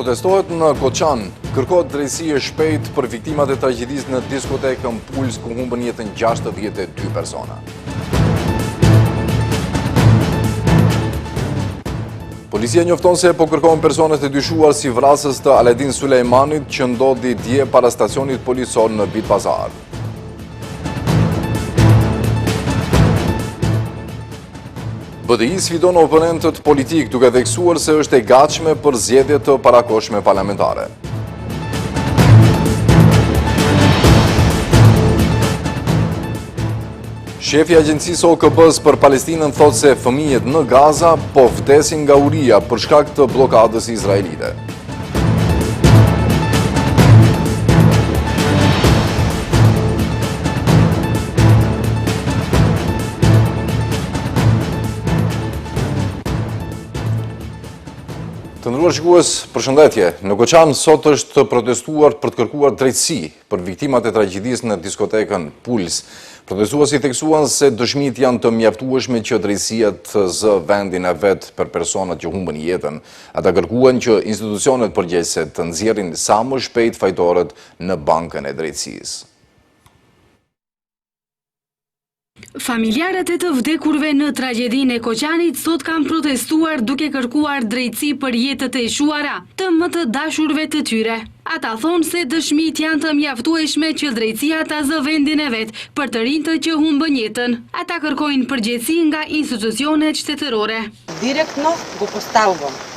Protestohet në Koçan, kërkohet drejtësi e shpejtë për viktimat e tragjedisë në diskotekën Puls ku humbën jetën 62 persona. Policia njofton se po kërkohen personat e dyshuar si vrasës të Aledin Sulejmanit që ndodhi dje para stacionit policor në Bit Pazar. BDI sfidon oponentët politikë duke theksuar se është e gatshme për zgjedhje të parakohshme parlamentare. Shefi i Agjencisë së OKB-së për Palestinën thotë se fëmijët në Gaza po vdesin nga uria për shkak të bllokadës izraelite. Të nderuar shikues, përshëndetje. Në Koçan sot është protestuar për të kërkuar drejtësi për viktimat e tragjedisë në diskotekën Puls. Protestuesit theksuan se dëshmitë janë të mjaftueshme që drejtësia të zë vendin e vet për personat që humbën jetën. Ata kërkuan që institucionet përgjegjëse të nxjerrin sa më shpejt fajtorët në bankën e drejtësisë. Familjarët e të vdekurve në tragjedinë e Koçanit sot kanë protestuar duke kërkuar drejtësi për jetët e shuara të më të dashurve të tyre. Ata thonë se dëshmitë janë të mjaftueshme që drejtësia ta zë vendin e vet për të rinjtë që humbën jetën. Ata kërkojnë përgjegjësi nga institucionet shtetërore. Direktno go postavувам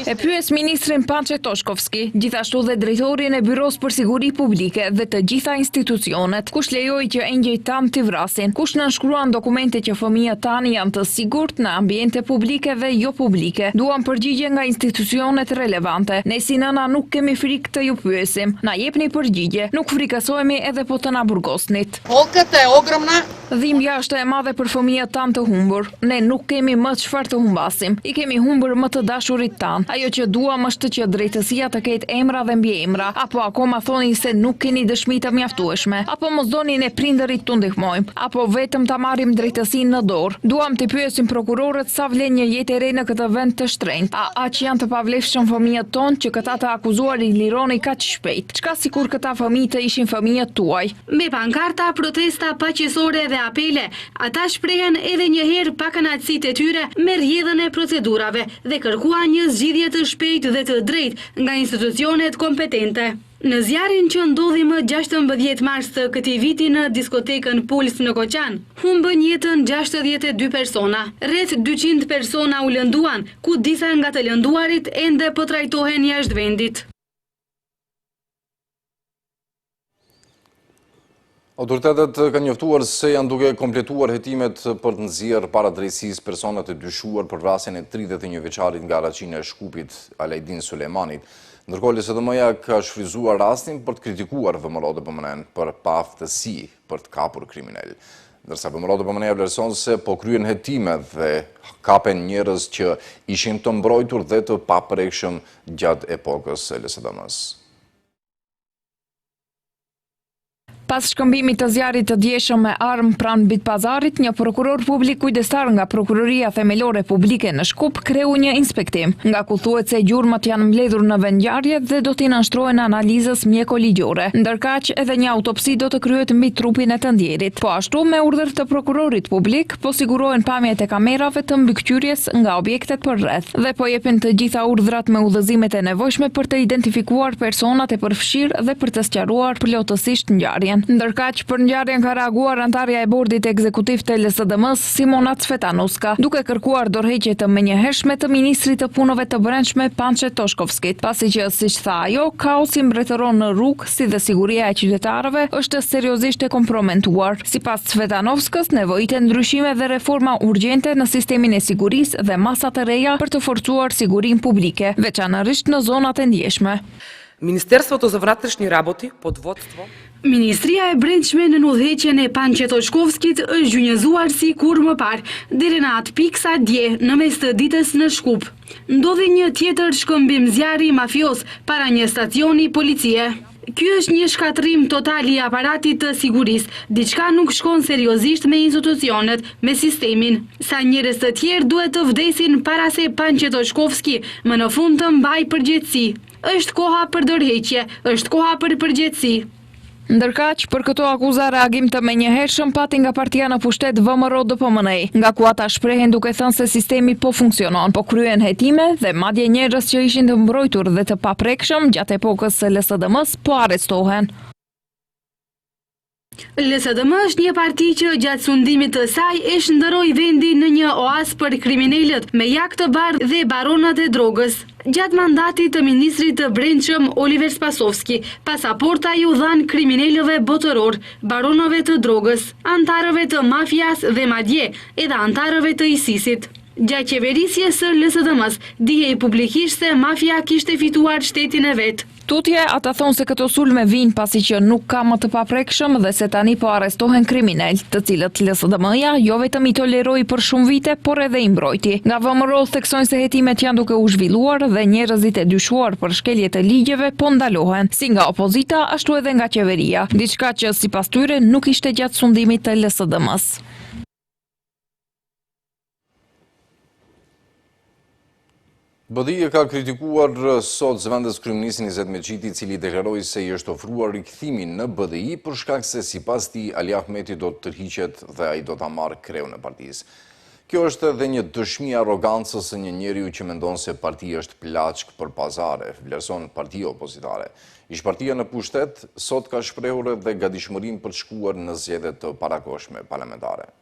E pyes ministrin Pançe Toshkovski, gjithashtu dhe drejtorin e Byrosë për Siguri Publike dhe të gjitha institucionet, kush lejoi që engjëjt tanë t'i vrasin, kush nënshkruan dokumente që fëmijët tanë janë të sigurt në ambiente publike dhe jo publike. Duam përgjigje nga institucionet relevante. Ne si nëna nuk kemi frikë të ju pyesim. Na jepni përgjigje. Nuk frikësohemi edhe po të na burgosnit. Болката е огромна Dhimbja është e madhe për fëmijët tanë të humbur. Ne nuk kemi më çfarë të humbasim. I kemi humbur më të dashurit tanë. Ajo që duam është që drejtësia të ketë emra dhe mbiemra. Apo akoma thoni se nuk keni dëshmi të mjaftueshme? Apo mos doni ne prindërit t'u ndihmojmë? Apo vetëm ta marrim drejtësinë në dorë? Duam t'i pyesim prokurorët sa vlen një jetë e re në këtë vend të shtrenjtë? A aq janë të pavlefshëm fëmijët tonë që këta të akuzuar i lironi kaq shpejt? Çka sikur këta fëmijë të ishin fëmijët tuaj? Me pankarta, protesta paqesore dhe apele, ata shprehën edhe një herë pakënaqësitë e tyre me rrjedhën e procedurave dhe kërkuan një zgjidhje të shpejtë dhe të drejtë nga institucionet kompetente. Në zjarrin që ndodhi më 16 mars të këtij viti në diskotekën Puls në Koçan, humbën jetën 62 persona. Rreth 200 persona u lënduan, ku disa nga të lënduarit ende po trajtohen jashtë vendit. Autoritetet kanë njoftuar se janë duke kompletuar hetimet për të nxjerrë para drejtësisë personat e dyshuar për vrasjen e 31 vjeçarit nga Haraçina e Shkupit, Alajdin Sulejmanit. Ndërkohë LSDM-ja ka shfrytëzuar rastin për të kritikuar VMRO-DPMNE-në për paaftësi për të kapur kriminelë. Ndërsa VMRO-DPMNE-ja vlerëson se po kryhen hetime dhe kapen njerëz që ishin të mbrojtur dhe të paprekshëm gjatë epokës së LSDM-së. Pas shkëmbimit të zjarrit të djeshëm me armë pranë Bitpazarit, një prokuror publik kujdestar nga Prokuroria Themelore Publike në Shkup kreu një inspektim, nga ku thuhet se gjurmët janë mbledhur në vendngjarje dhe do t'i nënshtrohen analizës mjeko-ligjore. Ndërkaq, edhe një autopsi do të kryhet mbi trupin e të ndjerit. Po ashtu, me urdhër të prokurorit publik, po sigurohen pamjet e kamerave të mbikëqyrjes nga objektet përreth dhe po jepen të gjitha urdhrat me udhëzimet e nevojshme për të identifikuar personat e përfshirë dhe për të sqaruar plotësisht ngjarjen. Ndërkaq, për ngjarjen ka reaguar anëtarja e Bordit Ekzekutiv të LSDM-së, Simona Cvetanoska, duke kërkuar dorëheqje të menjëhershme të ministrit të Punëve të Brendshme, Pançe Toshkovskit, pasi që, siç tha ajo, kaosi mbretëron në rrugë si dhe siguria e qytetarëve është seriozisht e kompromentuar. Sipas Cvetanovskës, nevojiten ndryshime dhe reforma urgjente në sistemin e sigurisë dhe masa të reja për të forcuar sigurinë publike, veçanërisht në zonat e ndjeshme. Министерството за внатрешни работи под водство Ministria e Brendshme nën udhëheqjen e Pançe Toshkovskit është gjunjëzuar si kurrë më parë, deri në atë pikë sa dje, në mes të ditës në Shkup. Ndodhi një tjetër shkëmbim zjarri mafioz para një stacioni policie. Ky është një shkatërrim total i aparatit të sigurisë. Diçka nuk shkon seriozisht me institucionet, me sistemin. Sa njerëz të tjerë duhet të vdesin para se Pançe Toshkovski më në fund të mbajë përgjegjësi. Është koha për dorëheqje, është koha për përgjegjësi. Ndërkaq, për këto akuza reagim të menjëhershëm pati nga partia në pushtet VMRO-DPMNE, nga ku ata shprehen duke thënë se sistemi po funksionon, po kryhen hetime dhe madje njerëz që ishin të mbrojtur dhe të paprekshëm gjatë epokës së LSDM-së po arrestohen. LSDM është një parti që gjatë sundimit të saj e shndërroi vendin në një oaz për kriminelët me jakë të bardhë dhe baronët e drogës. Gjatë mandatit të ministrit të Brendshëm Oliver Spasovski, pasaporta iu dhanë kriminelëve botërorë, baronëve të drogës, anëtarëve të mafias dhe madje edhe anëtarëve të ISIS-it. Gjatë qeverisjes së LSDM-së, dihej publikisht se mafia kishte fituar shtetin e vet. Tutje, ata thonë se këto sulme vijnë pasi që nuk ka më të paprekshëm dhe se tani po arrestohen kriminelë, të cilët LSDM-ja jo vetëm i toleroi për shumë vite, por edhe i mbrojti. Nga VMRO theksojnë se hetimet janë duke u zhvilluar dhe njerëzit e dyshuar për shkelje të ligjeve po ndalohen, si nga opozita ashtu edhe nga qeveria, diçka që sipas tyre nuk ishte gjatë sundimit të LSDM-së. BDI e ka kritikuar sot zëvendëskryeministrin Izet Mexhiti, i cili deklaroi se i është ofruar rikthimi në BDI për shkak se sipas tij Ali Ahmeti do të tërhiqet dhe ai do ta marrë kreun e partisë. Kjo është edhe një dëshmi e arrogancës së një njeriu që mendon se partia është plaçkë për pazare, vlerëson partia opozitare. Ish-partia në pushtet sot ka shprehur edhe gatishmërinë për të shkuar në zgjedhje të parakohshme parlamentare.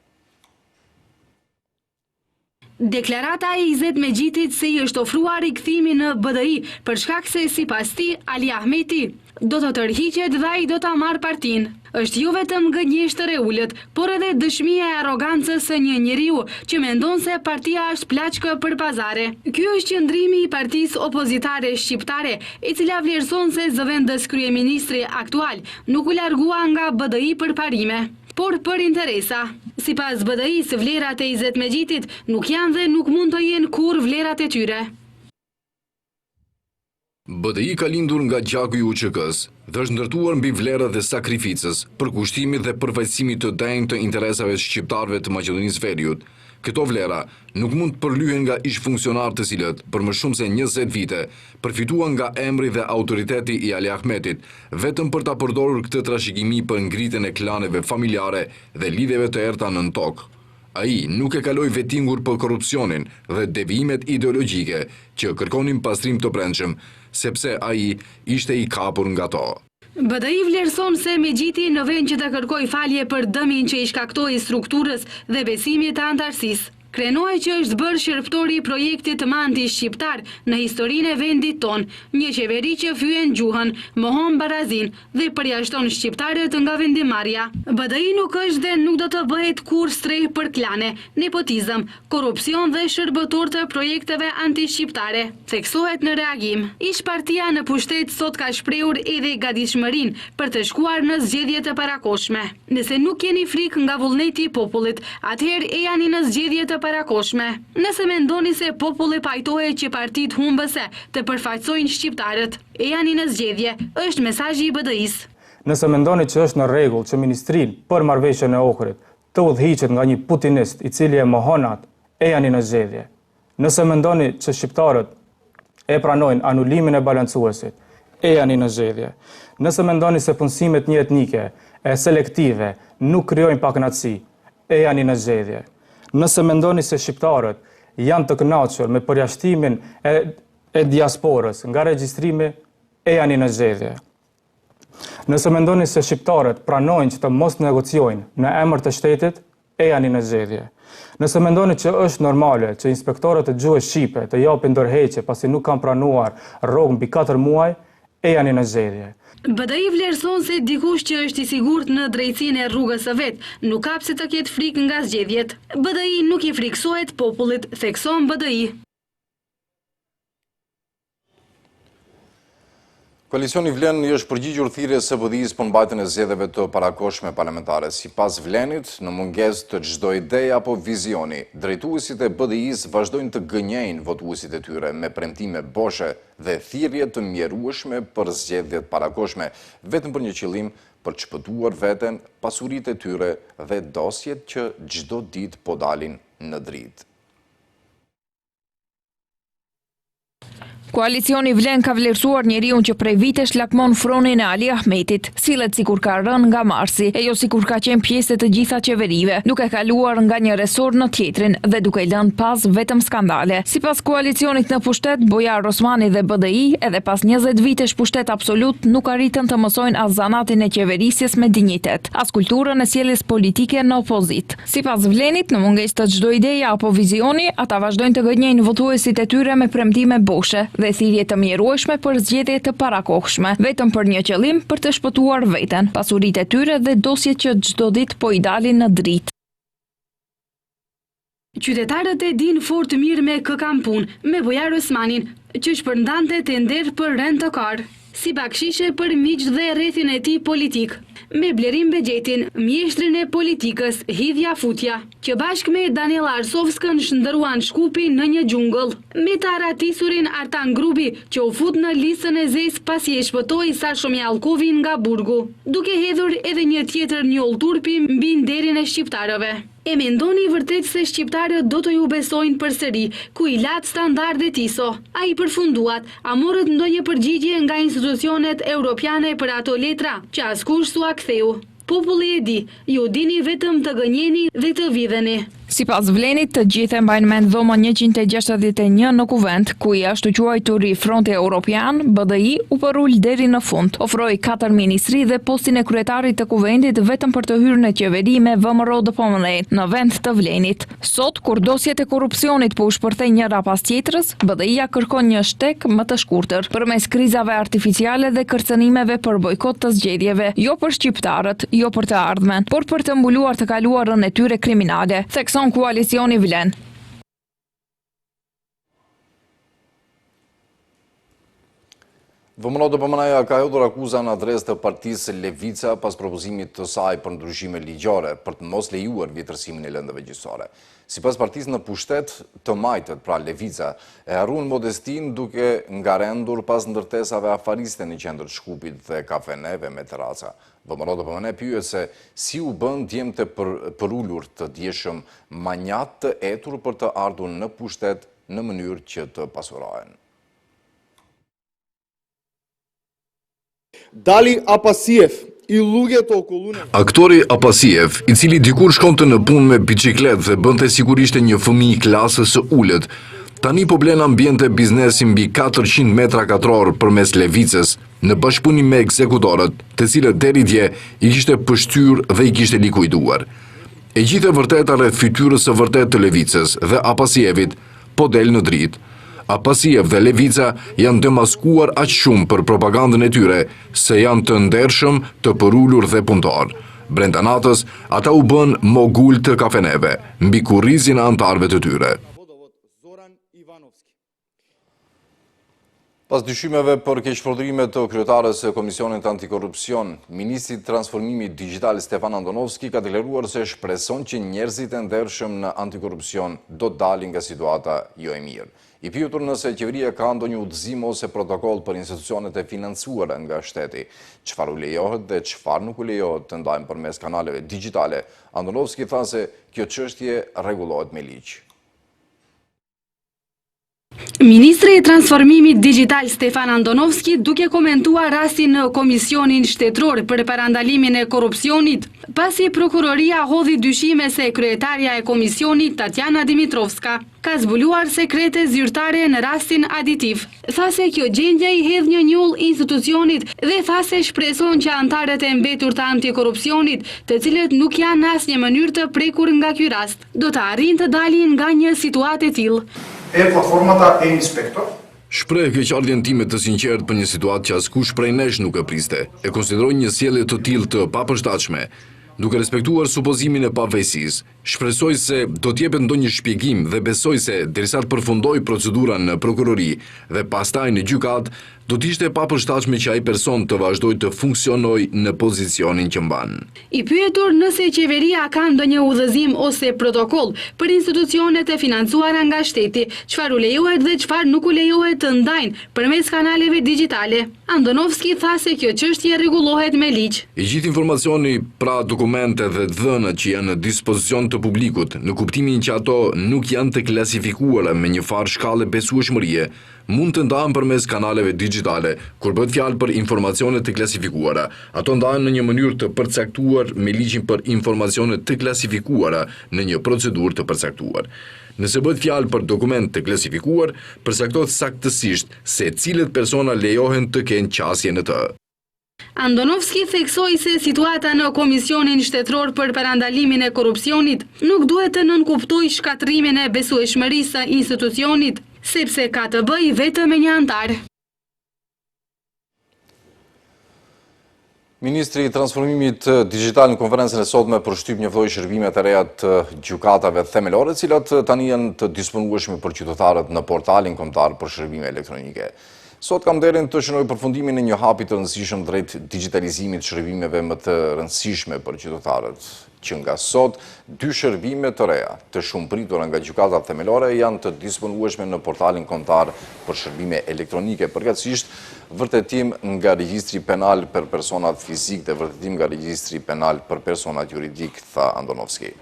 Deklarata e Izet Mexhitit se i është ofruar rikthimi në BDI për shkak se sipas tij Ali Ahmeti do të tërhiqet dhe ai do ta marrë partinë, është jo vetëm gënjeshtër e ulët, por edhe dëshmi e arrogancës së një njeriu që mendon se partia është plaçkë për pazare. Ky është qëndrimi i partisë opozitare shqiptare, e cila vlerëson se zëvendëskryeministri aktual nuk u largua nga BDI për parime. Por për interesa. Sipas BDI-së, vlerat e Izet Mexhitit nuk janë dhe nuk mund të jenë kurrë vlerat e tyre. BDI ka lindur nga gjaku i UÇK-së dhe është ndërtuar mbi vlerat e sakrificës, përkushtimit dhe përfaqësimit të denjë të interesave të shqiptarëve të Maqedonisë Veriut. Këto vlera nuk mund të përlyhen nga ish-funksionarë të cilët, për më shumë se 20 vite, përfituan nga emri dhe autoriteti i Ali Ahmetit, vetëm për ta përdorur këtë trashëgimi për ngritjen e klaneve familjare dhe lidhjeve të errëta nën tokë. Ai nuk e kaloi vetingun për korrupsionin dhe devijimet ideologjike që kërkonin pastrim të brendshëm, sepse ai ishte i kapur nga to. BDI vlerëson se Mexhiti në vend që të kërkojë falje për dëmin që i shkaktoi strukturës dhe besimit të anëtarësisë, krenohet që është bërë shërbëtori i projektit më antishqiptar në historinë e vendit tonë, një qeveri që fyen gjuhën, mohon barazinë dhe përjashton shqiptarët nga vendimmarrja. BDI nuk është dhe nuk do të bëhet kurrë strehë për klane, nepotizëm, korrupsion dhe shërbëtorë të projekteve antishqiptare, theksohet në reagim. Ish-partia në pushtet sot ka shprehur edhe gatishmërinë për të shkuar në zgjedhje të parakohshme. Nëse nuk keni frikë nga vullneti i popullit, atëherë ejani në zgjedhje të parakohshme. Nëse mendoni se populli pajtohet që partitë humbëse të përfaqësojnë shqiptarët, ejani në zgjedhje, është mesazhi i BDI-së. Nëse mendoni që është në rregull që Ministrinë për Marrëveshjen e Ohrit të udhëhiqet nga një putinist i cili e mohon atë, ejani në zgjedhje. Nëse mendoni që shqiptarët e pranojnë anulimin e balancuesit, ejani në zgjedhje. Nëse mendoni se punësimet njëetnike e selektive nuk krijojnë pakënaqësi, ejani në zgjedhje. Nëse mendoni se shqiptarët janë të kënaqur me përjashtimin e e diasporës nga regjistrimi, ejani në zgjedhje. Nëse mendoni se shqiptarët pranojnë që të mos negociojnë në emër të shtetit, ejani në zgjedhje. Nëse mendoni që është normale që inspektorët e gjuhës shqipe të japin dorëheqje pasi nuk kanë pranuar rrogë mbi 4 muaj, ejani në zgjedhje. BDI vlerëson se dikush që është i sigurt në drejtësinë e rrugës së vet, nuk ka pse të ketë frikë nga zgjedhjet. BDI nuk i frikësohet popullit, thekson BDI. Koalicioni Vlen i është përgjigjur thirrjes së BDI-së për mbajtjen e zgjedhjeve të parakohshme parlamentare. Sipas Vlenit, në mungesë të çdo ideje apo vizioni, drejtuesit e BDI-së vazhdojnë të gënjejnë votuesit e tyre me premtime boshe dhe thirrje të mjerueshme për zgjedhje të parakohshme, vetëm për një qëllim për të shpëtuar veten, pasuritë e tyre dhe dosjet që çdo ditë po dalin në dritë. Koalicioni Vlen ka vlerësuar njeriun që prej vitesh lakmon fronin e Ali Ahmetit. Sillet sikur ka rënë nga Marsi, e jo sikur ka qenë pjesë e të gjitha qeverive, duke kaluar nga një resor në tjetrin dhe duke lënë pas vetëm skandale. Sipas koalicionit në pushtet, Bujar Osmani dhe BDI, edhe pas 20 vitesh pushtet absolut, nuk arritën të mësojnë as zanatin e qeverisjes me dinjitet, as kulturën e sjelljes politike në opozitë. Sipas Vlenit, në mungesë të çdo ideje apo vizioni, ata vazhdojnë të gënjejnë votuesit e tyre me premtime boshe dhe thirrje të mjerueshme për zgjedhje të parakohshme, vetëm për një qëllim, për të shpëtuar veten, pasuritë e tyre dhe dosjet që çdo ditë po i dalin në dritë. Qytetarët e dinë fort mirë me kë kanë punë, me Bujar Osmanin, që shpërndante tenderë për rent a car, si bakshishe për miqtë dhe rrethin e tij politik, me Blerim Bexhetin, mjeshtrin e politikës, hidhja-futja, që bashkë me Danella Arsovskën shndërruan Shkupin në një xhungël, me të arratisurin Artan Grubi, që u fut në listën e zezë pasi e shpëtoi Sasho Mijallkovin nga burgu, duke hedhur edhe një tjetër njollë turpi mbi nderin e shqiptarëve. E mendoni vërtet se shqiptarët do të ju besojnë përsëri, ku i latë standardet ISO? A i përfunduat, a morët ndonjë përgjigje nga institucionet europiane për ato letra, që askush s'ua ktheu? Populli e di, ju dini vetëm të gënjeni dhe të vidheni. Sipas Vlenit, të gjithë e mbajnë mend dhomën 161 në Kuvend, ku i ashtuquajturi Fronti Europian, BDI, u përul deri në fund. Ofroi katër ministri dhe postin e kryetarit të Kuvendit vetëm për të hyrë në qeveri me VMRO-DPMNE në vend të Vlenit. Sot, kur dosjet e korrupsionit po u shpërthejnë njëra pas tjetrës, BDI-ja kërkon një shteg më të shkurtër, përmes krizave artificiale dhe kërcënimeve për bojkot të zgjedhjeve, jo për shqiptarët, jo për të ardhmen, por për të mbuluar të kaluarën e tyre kriminale, thekson koalicioni Vlen. VMRO-DPMNE-ja ka hedhur akuza në adresë të partisë Levica pas propozimit të saj për ndryshime ligjore për të mos lejuar vjetërsimin e lëndëve gjyqësore. Sipas partisë në pushtet, të majtët, pra Levica, e harruan modestinë duke ngarendur pas ndërtesave afariste në qendër të Shkupit dhe kafeneve me terraca. VMRO-DPMNE pyet se si u bënë djemtë e përulur të djeshëm manjatë të etur për të ardhur në pushtet në mënyrë që të pasurohen. Дали Апасиев и луѓето околу него. Aktori Apasiev, i cili dikur shkonte në punë me biçikletë dhe bënte sikur ishte një fëmijë i klasës së ulët, tani po blen ambiente biznesi mbi 400 metra katrorë përmes Levicës, në bashkëpunim me ekzekutorët, të cilët deri dje i kishte pështyrë dhe i kishte likuiduar. E gjithë e vërteta rreth fytyrës së vërtetë të Levicës dhe Apasievit po del në dritë. Apasiev dhe Levica janë demaskuar aq shumë për propagandën e tyre, se janë të ndershëm, të përulur dhe punëtorë. Brenda natës, ata u bënë mogul të kafeneve, mbi kurrizin e anëtarëve të tyre. Pas dyshimeve për keqpërdorime të kryetares së Komisionit Antikorrupsion, Ministri i Transformimit Digjital Stefan Andonovski ka deklaruar se shpreson që njerëzit e ndershëm në antikorrupsion do të dalin nga situata jo e mirë. I pyetur nëse qeveria ka ndonjë udhëzim ose protokoll për institucionet e financuara nga shteti, çfarë u lejohet dhe çfarë nuk u lejohet të ndajnë përmes kanaleve digjitale, Andonovski tha se kjo çështje rregullohet me ligj. Ministri i Transformimit Digjital Stefan Andonovski duke komentuar rastin në Komisionin Shtetëror për Parandalimin e Korrupsionit, pasi prokuroria hodhi dyshime se kryetarja e komisionit Tatjana Dimitrovska ka zbuluar sekrete zyrtare në rastin Aditiv, tha se kjo gjendje i hedh një njollë institucionit dhe tha se shpreson që anëtarët e mbetur të antikorrupsionit, të cilët nuk janë në asnjë mënyrë të prekur nga ky rast, do të arrijnë të dalin nga një situatë e tillë. E platformata e-inspektor. Shpreh keqardhjen time të sinqertë për një situatë që askush prej nesh nuk e priste. E konsideroj një sjellje të tillë të papërshtatshme. Duke respektuar supozimin e pafajësisë, shpresoj se do të jepet ndonjë shpjegim dhe besoj se derisa të përfundojë procedura në prokurori dhe pastaj në gjykatë, Do të ishte e papërshtatshme që ai person të vazhdojë të funksionojë në pozicionin që mban. I pyetur nëse qeveria ka ndonjë udhëzim ose protokoll për institucionet e financuara nga shteti, çfarë u lejohet dhe çfarë nuk u lejohet të ndajnë përmes kanaleve digjitale, Andonovski tha se kjo çështje rregullohet me ligj. I gjithë informacioni, pra dokumente dhe të dhënat që janë në dispozicion të publikut, në kuptimin që ato nuk janë të klasifikuara me një farë shkalle besueshmërie, mund të ndahen përmes kanaleve dixhitale, kur bëhet fjalë për informacione të klasifikuara. Ato ndahen në një mënyrë të përcaktuar me ligjin për informacione të klasifikuara në një procedurë të përcaktuar. Nëse bëhet fjalë për dokument të klasifikuar, përcaktohet saktësisht se cilët persona lejohen të kenë qasje në të. Andonovski theksoi se situata në Komisionin Shtetëror për Parandalimin e Korrupsionit nuk duhet të nënkuptojë shkatërrimin e besueshmërisë së institucionit, sepse ka të bëjë vetëm me një anëtar. Ministri i Transformimit Digjital në konferencën e sotme për shtyp njoftoi shërbimet e reja të gjykatave themelore, të cilat tani janë të disponueshme për qytetarët në portalin kombëtar për shërbime elektronike. Sot kam nderin të shënoj përfundimin e një hapi të rëndësishëm drejt digjitalizimit të shërbimeve më të rëndësishme për qytetarët. Që nga sot, dy shërbime të reja, të shumëpritura nga gjykatat themelore, janë të disponueshme në portalin kombëtar për shërbime elektronike, përkatësisht vërtetim nga regjistri penal për personat fizikë dhe vërtetim nga regjistri penal për personat juridikë, tha Andonovski.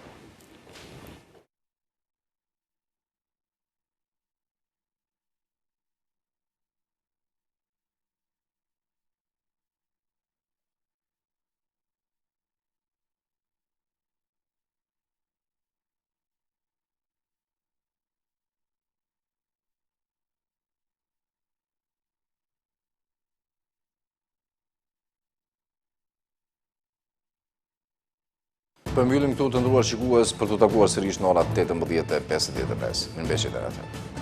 Po e mbyllim këtu të nderuar shikues për t'u takuar sërish në ora 18.55. Mirëmbeçi deri atëherë.